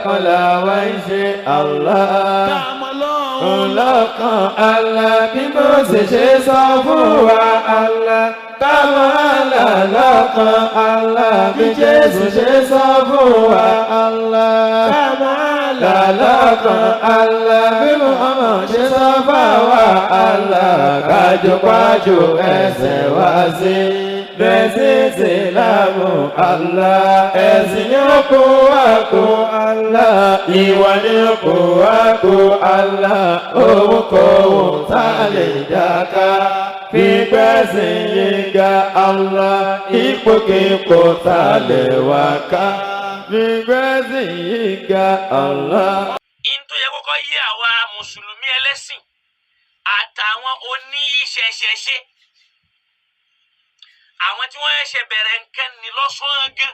Kọ́lá wá ń ṣe Allah. Ọlọ́kan Allah bí mo ṣe ṣe sọ fún wa Allah. Káwọn Allah lọ́kan Allah bí Jésù ṣe sọ fún wa Allah. Káwọn Allah lọ́kan Allah bí Muhammad ṣe sọ fún wa Allah. Kájọpájọ ẹsẹ̀ wá sí. Bẹ́sẹ̀ láàmú Allah, ẹ̀sìn ni ó kó wá kó Allah, ìwà ni ó kó wá kó Allah, òun kò wò tá a lè dáká. Fígbẹ́sìn yín ga Allah, ipòkípò tá a lè wá ká. Fígbẹ́sìn yín ga Allah. In tó yẹ kọ́kọ́ yé àwa mùsùlùmí ẹlẹ́sìn àtàwọn oníṣẹ̀ṣẹ̀ṣe, àwọn tí wọ́n ṣẹ̀ṣẹ̀ bẹ̀rẹ̀ nǹkan ní lọ́sàn-án gan,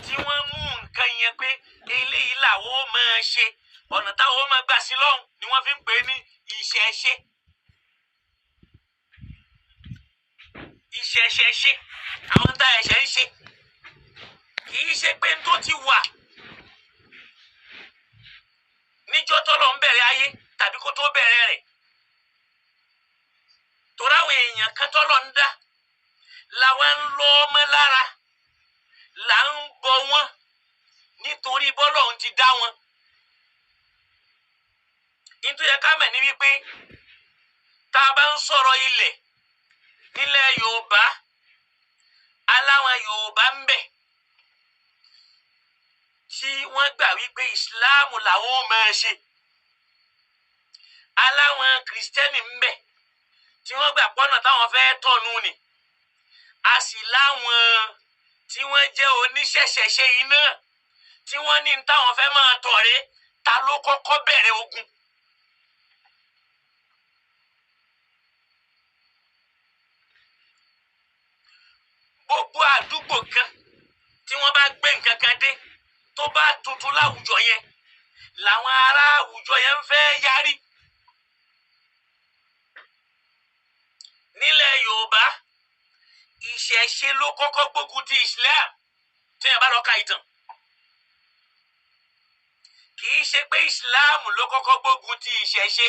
tí wọ́n mú nǹkan yẹn pé eléyìí làwọn ó máa ṣe, ọ̀nà táwọn ó máa gbà sí lọ́hùn ni wọ́n fi ń pè é ní ìṣẹ̀ṣe. Ìṣẹ̀ṣẹ̀ṣe àwọn tá ẹ̀ṣẹ̀ ń ṣe kì í ṣe pé tó ti wà níjọ́ tọ́lọ́ ń bẹ̀rẹ̀ ayé tàbí kó tó bẹ̀rẹ̀ rẹ̀, torí àwọn èèyàn kan tọ́lọ́ ń dá làwọn ń lọ ọmọ lára, là ń bọ wọn nítorí bọ́lọ́hun ti dá wọn. Nítorí ẹ ká mẹ̀ ní wípé tá a bá ń sọ̀rọ̀ ilẹ̀ nílẹ̀ Yorùbá, aláwọn Yorùbá ń bẹ tí wọ́n gbà wípé Ìsìláàmù làwọn ò máa ṣe, aláwọn Kìrìsìtẹ́nì ń bẹ tí wọ́n gbà pọ́nà táwọn fẹ́ tọ̀nù ni, a sì láwọn tí wọ́n jẹ́ oníṣẹ̀ṣẹ̀ṣe iná tí wọ́n ní táwọn fẹ́ máa tọ̀rẹ́. Ta ló kọ́kọ́ bẹ̀rẹ̀ ogun? Gbogbo àdúgbò kan tí wọ́n bá gbé nǹkan kan dé tó bá tuntun láwùjọ yẹn, làwọn ará àwùjọ yẹn ń fẹ́ yarí. Nílẹ̀ Yorùbá, ìṣẹ̀ṣe ló kọ́kọ́ gbógun ti Islam. Tí yẹn bá lọ ka ìtàn, kì í ṣe pé Islam ló kọ́kọ́ gbógun ti ìṣẹ̀ṣe,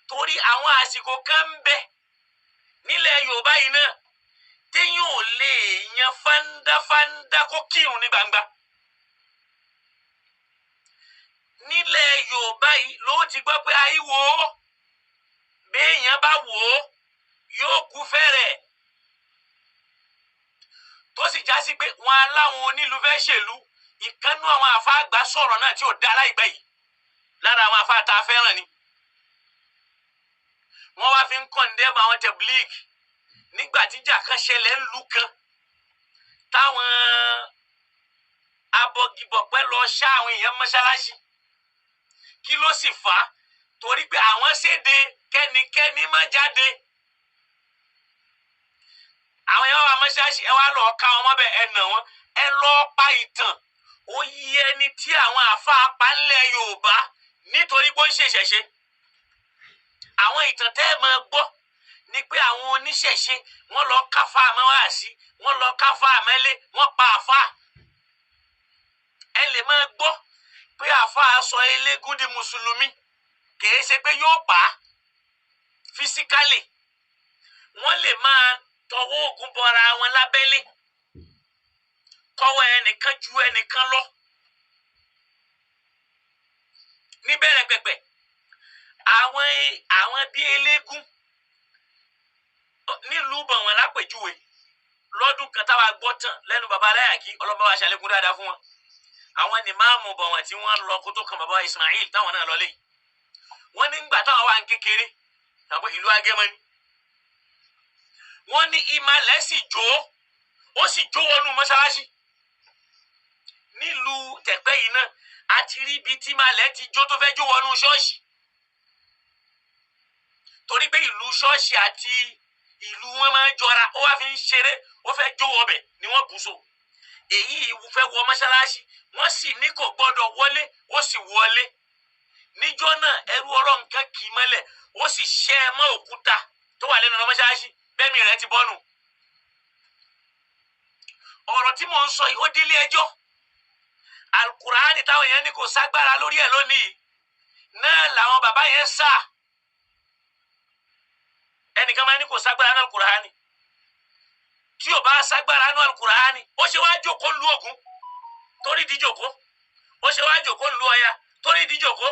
torí àwọn àsìkò kan ń bẹ nílẹ̀ Yorùbá yìí náà téèyàn ò lè yan fáńdáfáńdá kó kírun ní gbangba. Nílẹ̀ Yorùbá yìí ló ti gbọ́ pé àìwò béèyàn bá wò ó yóò kú fẹ́rẹ̀, tó sì já sí pé wọn aláwọn onílùú fẹ́ ṣèlú. Ìkànnú àwọn àfa àgbà sọ̀rọ̀ náà tí ò dá láìpẹ́ yìí, lára àwọn àfa tá a fẹ́ràn ni wọ́n wá fi ń kọ̀ǹdẹ́mù àwọn tẹ̀blíìgì nígbà tíjà kan ṣẹlẹ̀ ńlú kan, táwọn abọgibọ̀pẹ̀ lọ ṣá àwọn èèyàn mọ́ṣáláṣí. Kí ló sì fà á? Torí pé àwọn séde kẹ́nikẹ́ni má jáde. Àwọn èèyàn wà mọ́ṣáláṣí, ẹ wá lọ ká wọn mọ́bẹ̀, ẹ nà wọ́n, ẹ lọ pa ìtàn. Ó yí ẹni tí àwọn àáfàá pa ńlẹ̀ Yorùbá nítorí pé ó ń ṣèṣẹ̀ṣe. Àwọn ìtàn tẹ́ ẹ máa gbọ́ ni pé àwọn oníṣẹ̀ṣe wọ́n lọ káfá àmọ́wáàsí, wọ́n lọ káfá àmẹ́lé, wọ́n pa àfáà. Ẹ lè máa gbọ́ pé àfáà sọ eléégún di mùsùlùmí, kìí ṣe pé yóò pa á físíkálì. Wọ́n lè máa tọwọ́ ògùn bọra wọn lábẹ́lé, tọwọ́ ẹnìkan ju ẹnìkan lọ. Níbẹ̀rẹ̀ pẹ̀pẹ̀, àwọn bíi eléégún nílùú Bọ̀wọ̀n lápèjúwe, lọ́dún kan táwa gbọ́ tán lẹ́nu baba aláyàkí, ọlọ́mọ wa ṣàlékún dáadáa fún wọn. Àwọn ni máàmù Bọ̀wọ̀n tí wọ́n lọ kó tó kan baba Ismail táwọn náà lọ lé. Wọ́n ní gbà táwọn wà ń kékeré, tàbí ìlú Agẹmọ ni. Wọ́n ní ìmàlẹ̀ sì jó, ó sì jó wọnú mọ́ṣáláṣí. Nílùú Tẹ̀pẹ́ yìí náà, a ti rí ibi tí ìmàlẹ̀ ti jó tó fẹ́ jó wọnú ṣọ́ọ̀ṣì. Torí pé ìlú ṣọ́ọ̀ṣì àti ìlú wọn máa ń jọra, ó wá fi ń ṣeré, ó fẹ́ jó wọbẹ̀ ni wọ́n bù so. Èyí fẹ́ wọ mọ́ṣáláṣí, wọ́n sì ní kò gbọ́dọ̀ wọlé, ó sì wọlé. Níjọ́ náà ẹrú Ọlọ́run kan kì í mọ́lẹ̀, ó sì ṣẹ́ ẹ mọ́ òkúta tó wà lẹ́nu mọ́ṣáláṣí, bẹ́ẹ̀mi rẹ̀ ti bọ́nu. Ọ̀rọ̀ tí mò ń sọ yìí ó délé ẹjọ́. Alukurani táwọn yẹn ní kò ságbára lórí ẹ̀ lónìí náà làwọn bàbá yẹn sá. Ẹnìkan máa ní kò ságbára náà alukurani, tí o bá ságbára náà alukurani, ó ṣe wá jókòó lu Ògún torí di jókòó, ó ṣe wá jókòó lu Ọya torí di jókòó,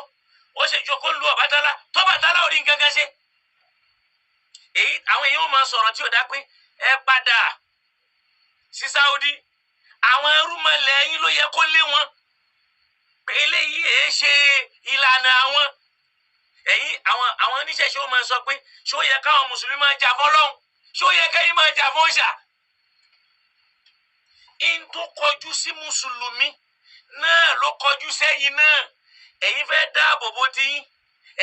ó ṣe jókòó lu Ọbàtálá tọ́bàtálá ò rí nǹkan kan ṣe. Èyí àwọn èèyàn máa sọ̀rọ̀ tí ò dá pé ẹ padà sí Saudi, àwọn ẹrúmọlẹ̀ yín ló yẹ kó lé wọn pé eléyìí èé ṣe ìlànà àwọn. Ẹ̀yin àwọn oníṣẹ̀ṣe ó máa sọ pé ṣó yẹ káwọn mùsùlùmí máa jà fọ́lọ́hun, ṣó yẹ kẹ́yìn máa jà fún òòṣà. In tó kọjú sí mùsùlùmí náà ló kọjú sẹ́yìn náà. Ẹ̀yin fẹ́ dáàbò bo tiyín,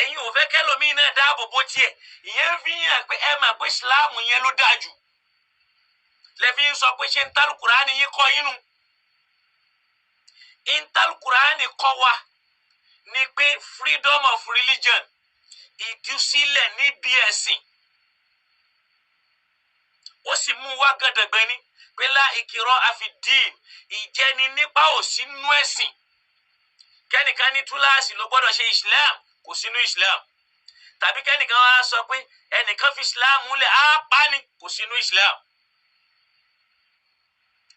ẹ̀yin ò fẹ́ kẹ́lòmíì náà dáàbò bo tiẹ̀. Ìyẹn fi hàn pé ẹ mà pé ìsìláàmù yẹn ló dáa jù, lẹ́fi ń sọ pé ṣé ń tálùkùránì yín kọ́ yín nu. Ń tálùkùránì kọ́ wa ni pé freedom of religion, ìtúsílẹ̀ níbi ẹ̀sìn, ó sì mú wá gàdàgbẹ́ ni pé lá ìkìrọ̀ àfìdín, ìjẹni nípa ò sínú ẹ̀sìn. Kẹ́nìkan ní túláàsì ló gbọ́dọ̀ ṣe Islam, kò sínú Islam. Tàbí kẹ́nìkan wá sọ pé ẹnìkan fi Islam múlẹ̀ á pa ni, kò sínú Islam.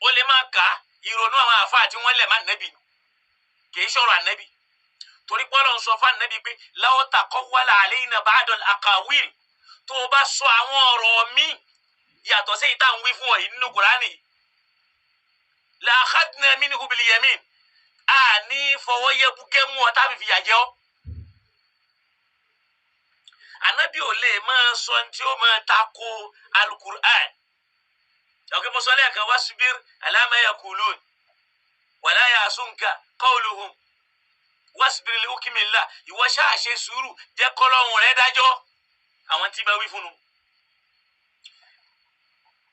Ó lè máa kà á ìrònú àwọn àfáà tí wọ́n lẹ̀ má nẹ́bì, kì í sọ̀rọ̀ ànẹ́bì, torí pọ́lọ́ ń sọ fún ànẹ́bì pé law taqawwala alayna ba'dal aqawil, tó o bá sọ àwọn ọ̀rọ̀ míì yàtọ̀ sí ìta ń wí fún ọ yìí nínú Kùránì, la akhadna minhu bil yamin, a ní fọwọ́ yẹ búkẹ́ mú ọ tábì fìyà jẹ ọ́. Ànábì ò lè máa sọ ní tí ó máa tako alukur'an. Ọ̀kẹ́ mo sọ lẹ́ẹ̀kan, wasbir ala ma yaqulun wala yahzunka qawluhum wasbir li hukmillah. Ìwọ ṣáà ṣe sùúrù, jẹ́ kọ́lọ́hún rẹ dájọ́ àwọn tí bá wí fún un.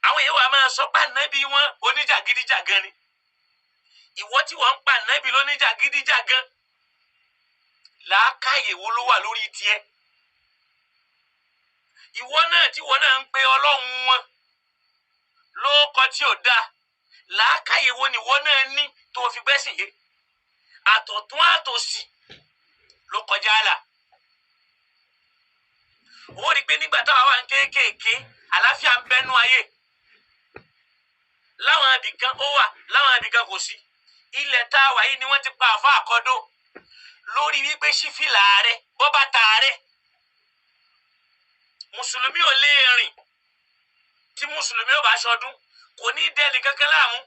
Àwọn èèyàn wa máa sọ pé ànábì wọn oníjàgídíjàgan ni. Ìwọ tí wọ́n ń pa ànábì lóníjàgídíjàgan, làákàyè wo ló wà lórí tiẹ̀? Ìwọ náà tí wọ́n náà ń pe ọlọ́run wọn lóókọ tí ò dáa, làákàyè wo ni ìwọ náà ní tó fi gbẹ́sìn yé? Àtọ̀tún àtòsì ló kọjá àlà. Ó rí i pé nígbà táwa wà ń kéékèèké, àlàáfíà ń bẹnu ayé. Láwọn ibìkan ó wà, láwọn ibìkan kò sí. Ilẹ̀ tá a wà yìí ni wọ́n ti pa àfa àkọ́dọ̀ lórí wípé sífìlà rẹ bọ́ bàtà rẹ. Mùsùlùmí ò lè rìn tí mùsùlùmí ò bá ṣọdún, kò ní dẹ́ni kankan láàmú,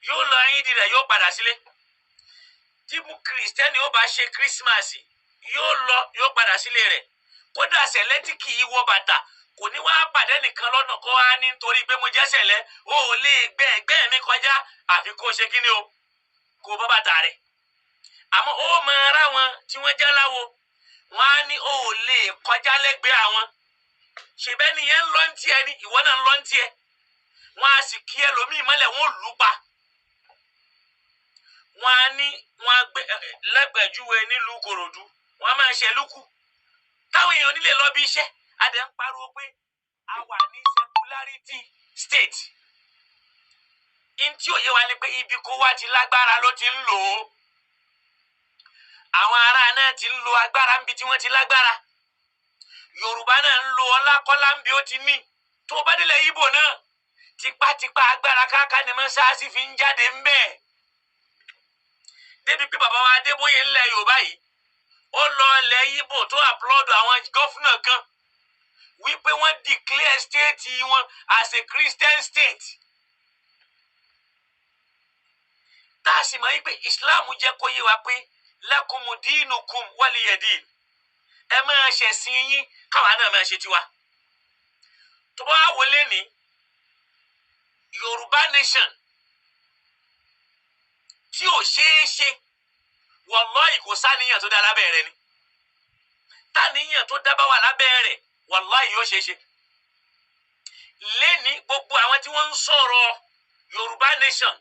yóò lọ ayíǹdí rẹ̀, yóò padà sílé. Tí kìrìsìtẹ́nì ó bá ṣe kírísímàsì, yóò lọ, yóò padà sílé rẹ̀. Kódà sẹ̀lẹ́ tí kì í wọ bàtà kò ní wá pàdé nìkan lọ́nà kó wá ní nítorí pé mo jẹ́ sẹ̀lẹ́, ó lè gbẹ ẹgbẹ́ mi kọjá, àfi kó ṣe kí ni o, kó bọ́ bàtà rẹ̀. Àmọ́ ó máa rá wọn tí wọ́n jẹ́ láwo, wọ́n á ní ó lè kọjá lẹ́gbẹ̀ẹ́ àwọn. Ṣèbẹ́ nìyẹn ń lọ ń tiẹ̀ ni, ìwọ náà ń lọ ń tiẹ̀. Wọ́n á sì kí ẹlòmíì mọ́lẹ̀, wọ́n lù ú pa. Wọ́n á ní wọ́n á gbé lẹ́gbẹ̀júwe nílùú Kòròdú, wọ́n á máa ṣe lúkú táwọn èèyàn nílé lọ bí iṣẹ́. A dẹ̀ ń pariwo pé a wà ní secularity state. Ntí òye wa ni pé ibi kó wá ti lágbára ló ti ń lò ó. Àwọn ará náà ti ń lo agbára níbi tí wọ́n ti lágbára. Yorùbá náà ń lo ọlákọ́lá níbi ó ti ní. Tó bá délẹ̀ Ìgbò náà, tipátipá agbára káàká ni mọ́ṣáláṣí fi ń jáde ń bẹ́ẹ̀. Débi pé bàbá wa Adébóyè ńlẹ̀ Yorùbá yìí, ó lọ ilẹ̀ Ìgbò tó applaud àwọn governor kan wípé wọ́n declare state wọn as a Christian state. Tá a sì mọ̀ wípé Islam jẹ́ kó yé wa pé lakumu dinukum waliyadin, ẹ máa ṣẹ̀sìn yín káwa náà máa ṣe tiwa. Tó bá wọlé ní Yorùbá nation tí ò ṣeé ṣe, wàláhì kò sáníyàn tó dá lábẹ́ rẹ̀ ni. Táníyàn tó dá bá wà lábẹ́ rẹ̀, wàláhì yóò ṣeé ṣe. Lẹ́ni gbogbo àwọn tí wọ́n ń sọ̀rọ̀ Yorùbá nation,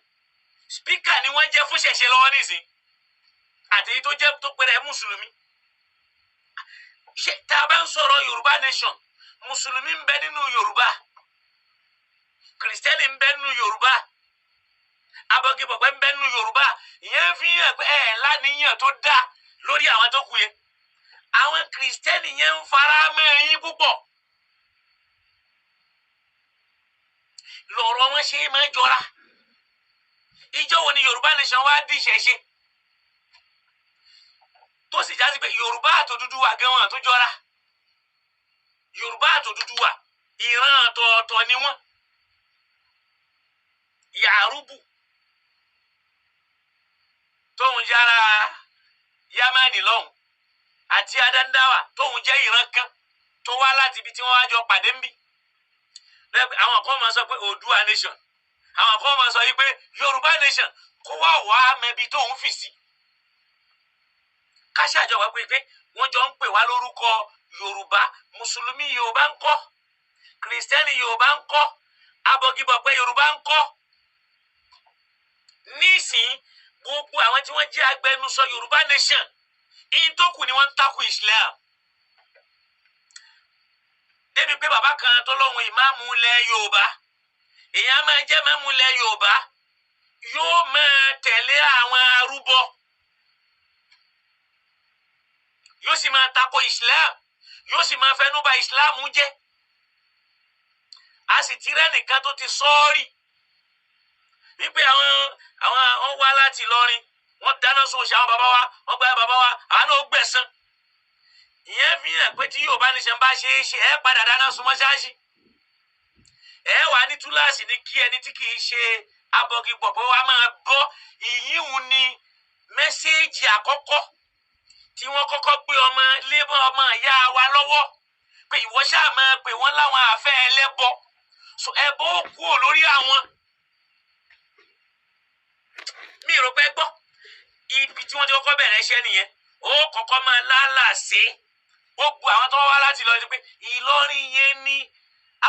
speaker ni wọ́n jẹ́ fún ṣẹ̀ṣẹ̀ lọ́wọ́ nísìn, àti èyí tó jẹ́ tó pẹ̀rẹ̀ mùsùlùmí. Ṣé tá a bá ń sọ̀rọ̀ Yorùbá nation, mùsùlùmí ń bẹ nínú Yorùbá, kìrìsìtẹ́nì ń bẹ nínú Yorùbá, Abọ́gibọ̀pẹ̀ ń bẹ nínú Yorùbá. Ìyẹn fi hàn pé ẹ̀ láníyàn tó dáa lórí àwọn tó kù yẹn. Àwọn kìrìsìtẹ́nì yẹn ń fara mọ́ ẹ̀yìn púpọ̀. Lọ̀rọ̀ wọn ṣe é máa jọra. Ìjọ wo ni Yorùbá nation wá di ìṣẹ̀ṣe? Tó sì já sí pé Yorùbá àtòdúdúwà gan wọn tó jọra. Yorùbá àtòdúdúwà ìran ọ̀tọ̀ọ̀tọ̀ ni wọ́n. Yàrúbù tóun jára Yámánì lọ́hùn àti Adandawa tóun jẹ́ ìran kan tó wá láti ibi tí wọ́n wá jọ pàdé ń bì. Àwọn kan máa sọ pé Oòduà nation, àwọn kan máa sọ yìí pé Yorùbá nation, kó wá wàá mẹbi tóun fì sí. Káṣájọ wá pé wọ́n jọ ń pè wá lórúkọ Yorùbá. Mùsùlùmí Yorùbá ń kọ́, Kìrìsìtẹ́nì Yorùbá ń kọ́, abọ́gibọ̀pẹ̀ Yorùbá ń kọ́. Nísìnyí gbogbo àwọn tí wọ́n jẹ́ agbẹnusọ Yorùbá nation, ìyìn tó kù ni wọ́n ń takò Islam. Débi pé bàbá kan tó lóhun ìmáàmù ilẹ̀ Yorùbá, èèyàn máa jẹ́ máàmù ilẹ̀ Yorùbá, yóò máa tẹ̀lé àwọn arúbọ, yóò sì máa takò Islam, yóò sì máa fẹnu bà Islam jẹ́. A sì ti rẹ́nìkan tó ti sọ́ọ́rì wípé àwọn àwọn wá láti Ìlọrin, wọ́n dáná sun òṣì àwọn bàbá wa, wọ́n gba bàbá wa, àwọn náà gbẹ̀san. Ìyẹn fi hàn pé tí Yorùbá nation bá ṣe é ṣe, ẹ padà dáná sun mọ́ṣáláṣí. Ẹ wà ní túláàsì ní kí ẹni tí kì í ṣe abọ́gibọ̀pẹ̀ wa máa bọ́. Ìyíhun ni mẹ́sẹ́ẹ̀jì àkọ́kọ́ tí wọ́n kọ́kọ́ gbé ọmọ lébọn ọmọ ìyá wa lọ́wọ́ pé ìwọ ṣáà máa pè wọ́n láwọn àfẹ́ ẹlẹ́bọ, so ẹbọ ó kúrò lórí àwọn. Mi rò pé gbọ́ ibi tí wọ́n ti kọ́kọ́ bẹ̀rẹ̀ iṣẹ́ nìyẹn. Ó kọ́kọ́ máa lálàsé gbogbo àwọn tó wá láti Ìlọrin pé Ìlọrin yẹn ní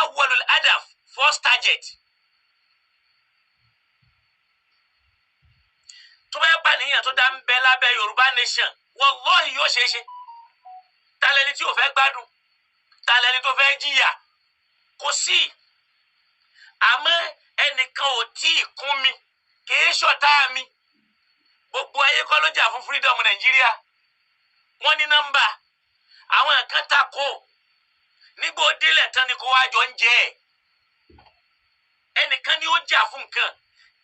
awwalul adaf, first target. Tó bá pàníyàn tó dá ń bẹ lábẹ́ Yorùbá nation, wallahi yóò ṣeé ṣe. Talẹ́ni tí ò fẹ́ gbádùn, talẹ́ni tó fẹ́ jìyà, kò sí. Àmọ́ ẹnìkan ò tí ì kún mi, kì í ṣọ̀tá mi. Gbogbo ayé kọ́ ló jà fún freedom Nàìjíríà. Wọ́n ní nọ́mbà àwọn kan takò nígbà ó délẹ̀ tán ni kó wá jọ ń jẹ ẹ̀. Ẹnìkan ni ó jà fún nǹkan,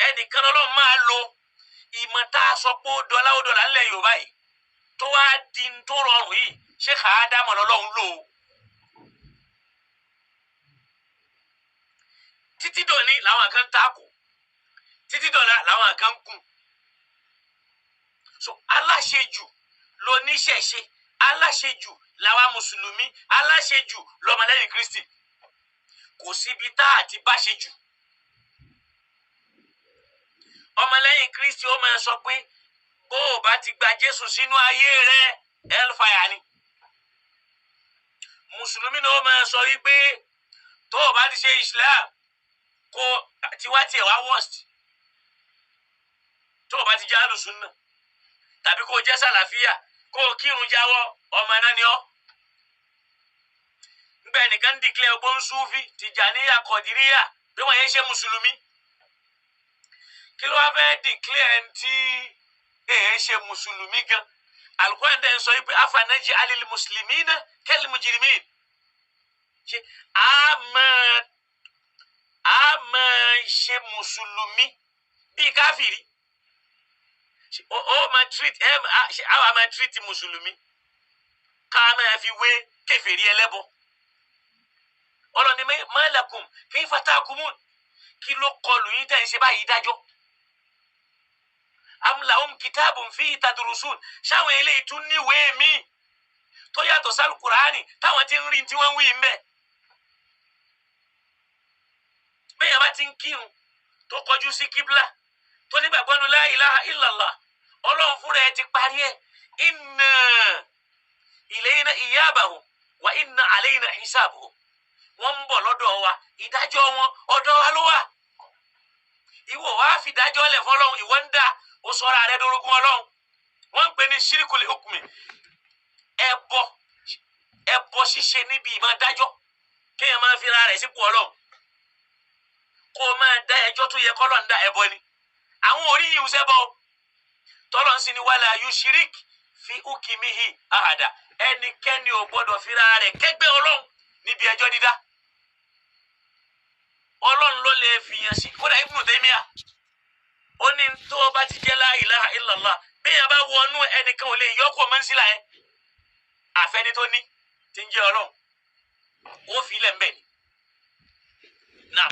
ẹnìkan lọ́lọ́run máa lo ìmọ̀ tá a sọ pé ó dọ́là ó dọ́là ńlẹ̀ Yorùbá yìí tó wá di ń tó rọrùn yìí, ṣé kàádámọ̀ lọ́lọ́run lò ó. Títí dòní làwọn kan takò, títí dọ̀la làwọn kan kùn. So aláṣejù lóníṣẹ̀ṣe, aláṣejù làwa mùsùlùmí, aláṣejù lọmọlẹ́yìn Kristi. Kò síbi tá a ti bá ṣe jù. Ọmọlẹ́yìn Kristi ó máa sọ pé bó o bá ti gba Jésù sínú ayé rẹ, hellfire ni. Mùsùlùmí náà ó máa sọ wípé tó o bá ti ṣe Islam, kó tiwa tiẹ̀ wá worst. Tó o bá ti jẹ́ alùsùnà tàbí kó o jẹ́ sàlàfíà, kó o kírun jáwọ́, ọmọ náà ni ọ́. Ngbẹ́ nìkan dìklẹ́ ọgbọ́n Súfì, Tìjàníyà, Kọ̀dìríyà bí wọ́n yẹn ṣe mùsùlùmí. Kí ló wá fẹ́ dìklẹ́ ẹni tí èé ṣe mùsùlùmí gan? Al-Qur'an dẹ̀ ń sọ yìí pé afanaji alil muslimina kal mujrimin. Ṣé a máa ṣe mùsùlùmí bíi káfìrí? Ó máa treat ẹ ṣe àwa máa treat mùsùlùmí ká máa fi wé kèfèrí ẹlẹ́bọ. Ọlọ́ni ma lakum kayfa tahkumun, kí ló kọlù yín tẹ̀ ń ṣe báyìí dájọ́? Am lahum kitabun fihi tadrusun, ṣáwọn eléyìí tún níwèé mi tó yàtọ̀ sálù Kùránì táwọn ti ń rí tí wọ́n ń wí ń bẹ̀. Bẹ́ẹ̀ bá ti ń kírun tó kọjú sí kíbla tó nígbàgbọ́ nu la ilaha illallah, Ọlọ́run fúnra ẹ ti parí ẹ̀. Inna ilayna iyabahum wa inna alayna hisabahum. Wọ́n ń bọ̀ lọ́dọ̀ wa, ìdájọ́ wọn ọ̀dọ̀ wa ló wà. Ìwọ wàá fi ìdájọ́ lẹ̀ fọlọ́run, ìwọ ń dá o sọ̀rọ̀ àrẹ dorogún Ọlọ́run. Wọ́n ń pè ní ṣírìkùlì hukmi, ẹbọ ṣíṣe níbi ìmọ̀ dájọ́, kéèyàn máa fi ra rẹ̀ sípò Ọlọ́run, kó o máa dá ẹjọ́ tó yẹ kọ́lọ́ ń dá ẹbọ ni. Àwọn orí yìí ń sẹ́bọ̀ tọ́lọ́ ń sin ní wala yushirik fi ukimihi ahada. Ẹnikẹ́ni ò gbọ́dọ̀ fira rẹ̀ kẹ́gbẹ́ Ọlọ́run níbi ẹjọ́ dídá. Ọlọ́run ló lè fìyàn sí. Kódà Ibn Taymiyyah ó ní tó o bá ti jẹ́ la ilaha illallah, bí yẹn bá wọnú ẹnìkan ò lè yọkọ̀ mọ́nsílà yẹn, àfẹ́ni tó ní ti ń jẹ́ Ọlọ́run ó fi ilẹ̀ ń bẹ̀ ni. Now,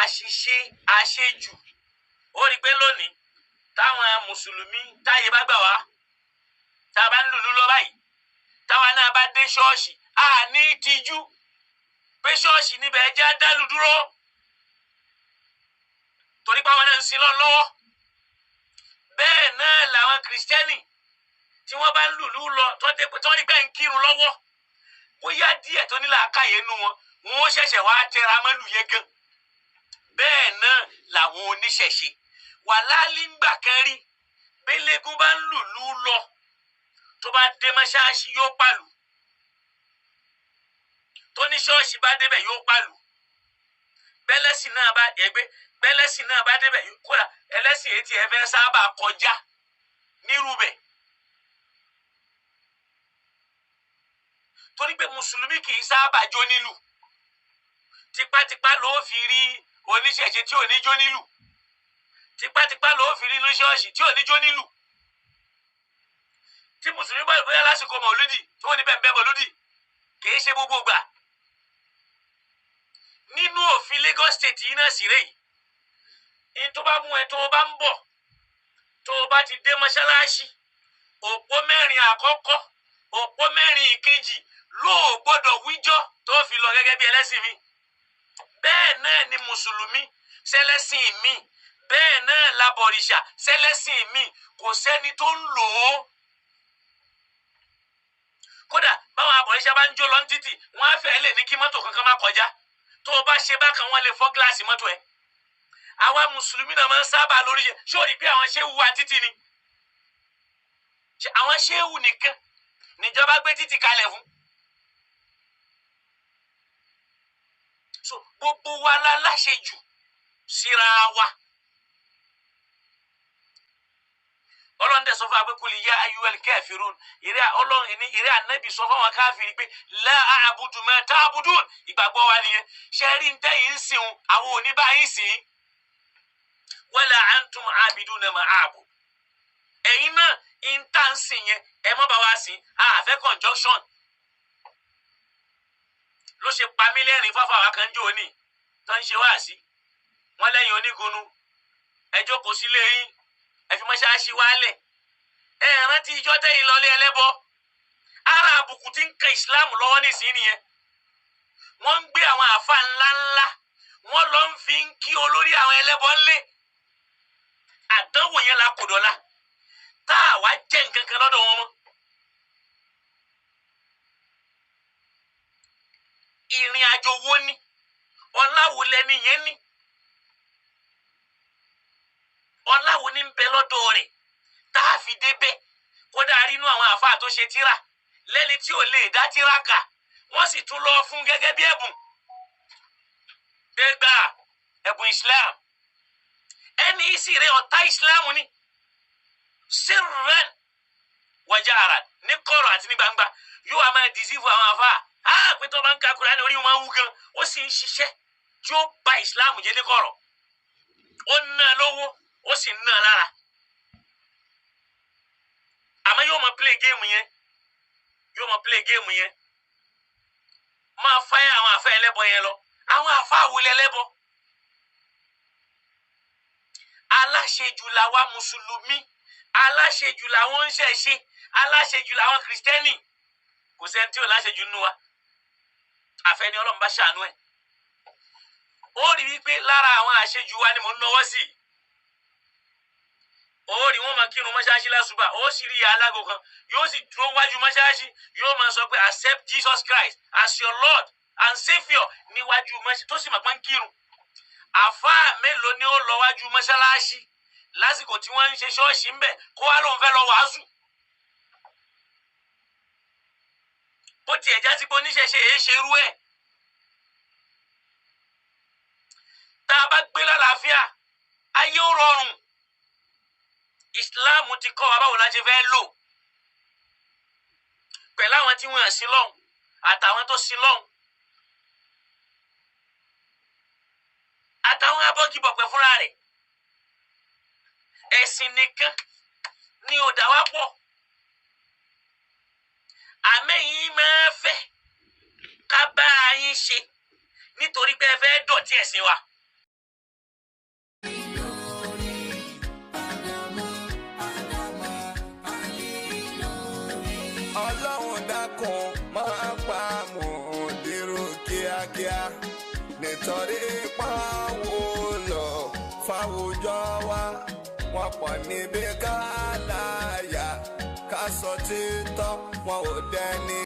àṣìṣe àṣejù ó rí i pé lónìí táwọn mùsùlùmí táyé bá gbà wá, tá a bá ń lùlù lọ báyìí, táwa náà bá dé ṣọ́ọ̀ṣì, a ní tijú pé ṣọ́ọ̀ṣì níbẹ̀ jẹ́ àdálù dúró, torí pé àwọn náà ń sin lọ lọ́wọ́. Bẹ́ẹ̀ náà làwọn kìrìsìtẹ́nì tí wọ́n bá ń lùlù lọ tó rí pé ń kírun lọ́wọ́, bóyá díẹ̀ tó ní làákàyè nu wọn, wọn ó ṣẹ̀ṣẹ̀ wá tẹra mọ́lù yẹn gan. Bẹ́ẹ̀ náà làwọn oníṣẹ̀ṣe wà lálígbà kan rí, bẹ́lẹ́gún bá ń lùlù lọ tó bá dé mọ́ṣáláṣí yóò pàlù, tó ní ṣọ́ọ̀ṣì bá débẹ̀ yóò pàlù, bẹ́lẹ́sìn náà bá ẹgbẹ́ bẹ́lẹ́sìn náà bá débẹ̀ kódà ẹlẹ́sìn etí ẹ fẹ́ sábà kọjá nírúbẹ̀. Torí pé mùsùlùmí kì í sábà jó nílù, tipátipá ló fi rí oníṣẹ̀ṣe tí ò ní jó nílù, tipátipá ló fi rí lóṣọ́ọ̀ṣì tí ò ní jó nílù. Tí mùsùlùmí bá bóyá lásìkò mọ̀lúdì tí wọ́n ní bẹ́ẹ̀ bẹ́ẹ̀ mọ̀lúdì kì í ṣe gbogbo gbà. Nínú òfin Lagos State yìí náà sì rèé yìí, tó bá mú ẹ tó o bá ń bọ̀, tó o bá ti dé mọ́ṣáláṣí, òpó mẹ́rin àkọ́kọ́, òpó mẹ́rin ìkejì ló o gbọ́dọ̀ wíjọ́ tó fi lọ gẹ́gẹ́ bí ẹlẹ́sìn mi. Bẹ́ẹ̀ náà ni mùsùlùmí sẹ́lẹ́sìn mi, bẹ́ẹ̀ náà labọ̀rìṣà sẹ́lẹ́sìn mi, kò sẹ́ni tó ń lò ó. Kódà báwọn abọ̀rìṣà bá ń jó lọ ní títì, wọ́n á fẹ́ lè ní kí mọ́tò kankan má kọjá. Tó o bá ṣe bákan, wọ́n lè fọ́ gíláàsì mọ́tò ẹ̀. Àwa mùsùlùmí náà máa ń sábà lórí ṣe. Ṣé o rí pé àwọn ṣéwù wa títì ni? Àwọn ṣéwù nìkan níjọba gbé títì kalẹ̀ fún. So gbogbo wa la láṣejù síra wa. Ọlọ́run dẹ̀ sọ fún wa pé kul ya ayyuhal kafirun, ìrẹ́ Ọlọ́run ní ìrẹ́ ànábì sọ fún àwọn káfíìrì pé la a'budu ma ta'budun. Ìgbàgbọ́ wa nìyẹn. Ṣe rí ń tẹ́yìn ń sìn, àwọn òní bá yín sìn. Wala antum abiduna ma a'bud. Ẹ̀yin náà ń tà ń sìn yẹn, ẹ má bá wa sìn, àfẹ́ conjunction. Ló ṣe pa mí lẹ́rìn fáfá wa kan jò ní tó ń ṣe wáàsí. Wọ́n lẹ́yìn onígunnu, ẹ jókòó sílé yín, ẹ fi mọ́ṣáláṣí wálẹ̀. Ẹ rántí ìjọ tẹ́yìn lọlé ẹlẹ́bọ. Ara àbùkù tí ń kan ìsìláàmù lọ́wọ́ nísìnyí nìyẹn. Wọ́n ń gbé àwọn àfa ńláńlá, wọ́n lọ ń fi ń kí olórí àwọn ẹlẹ́bọ ńlé. Àdánwò yẹn la kò dọ̀la tá a wá jẹ́ nǹkan kan lọ́dọ̀ wọn mọ́. Ìrìn àjò wo ni ọláwo lẹni yẹn ní? Ọláwo ní ń bẹ lọ́dọ̀ rẹ̀ tá a fi débẹ̀? Kódà rínú àwọn àáfàá tó ṣe tíra lẹ́ni tí ò lè dá tíra kà, wọ́n sì tún lọ fún gẹ́gẹ́ bí ẹ̀bùn. Gbégbá ẹ̀bùn Islam, ẹni ìsì rẹ̀ ọ̀tá Islam ni, sirran wa jahran, ní kọ̀rọ̀ àti ní gbangba, yóò wá máa dìsífù àwọn àáfàá. Á pé tó bá ń ka Kùránì orí wọn wú gan, ó sì ń ṣiṣẹ́ tí ó ba Islam jẹ́ ní kọ̀rọ̀. Ó ná lówó, ó sì ná lára, àmọ́ yóò máa play game yẹn, yóò máa play game yẹn, máa fáyà àwọn àfa ẹlẹ́bọ yẹn lọ. Àwọn àfa àwòlẹ̀ ẹlẹ́bọ. Aláṣejù làwa mùsùlùmí, aláṣejù làwọn ń ṣẹ̀ṣe, aláṣejù làwọn kìrìsìtẹ́nì. Kò sẹ́ni tí ò láṣejù nínú wa, àfẹ́ni Ọlọ́run bá ṣàánú ẹ̀. Ó rí wípé lára àwọn àṣejù wa ni mò ń nọwọ́ sí. Ó rí wọn máa kírun mọ́ṣáláṣí lásùbà, ó sì rí ìyá alágo kan, yóò sì dúró wájú mọ́ṣáláṣí, yóò máa sọ pé accept Jesus Christ as your Lord and Saviour níwájú mọ́ṣáláṣí, tó sì máa pọ́n kírun. Àfáà mélòó ni ó lọ wájú mọ́ṣáláṣí lásìkò tí wọ́n ń ṣe ṣọ́ọ̀ṣì ńbẹ̀ kó wá lóun fẹ́ lọ wàásù? Bó tiẹ̀ já sí pé oníṣẹ̀ṣe èé ṣe irú ẹ̀. Tá a bá gbé lálàáfíà, ayé ó rọrùn. Islam ti kọ́ wa báwo la ṣe fẹ́ lò pẹ̀lú àwọn tí wọ́n sin lọ́hùn àtàwọn tó sin lọ́hùn àtàwọn abọ́gibọ̀pẹ̀ fúnra rẹ̀. Ẹ̀sìn nìkan ni ò dá wa pọ̀. Àmẹ́yìn máa fẹ́ ká bá a yín ṣe nítorí pé ẹ fẹ́ dọ̀tí ẹ̀sìn wa. Ọlọ́run dákun máa pa mòdìrú kíákíá nítorí pàwọ́ lọ fáwùjọ wa wọ́n pọ̀ níbi ká láyà ká sọ títọ́ wọn ò dẹni.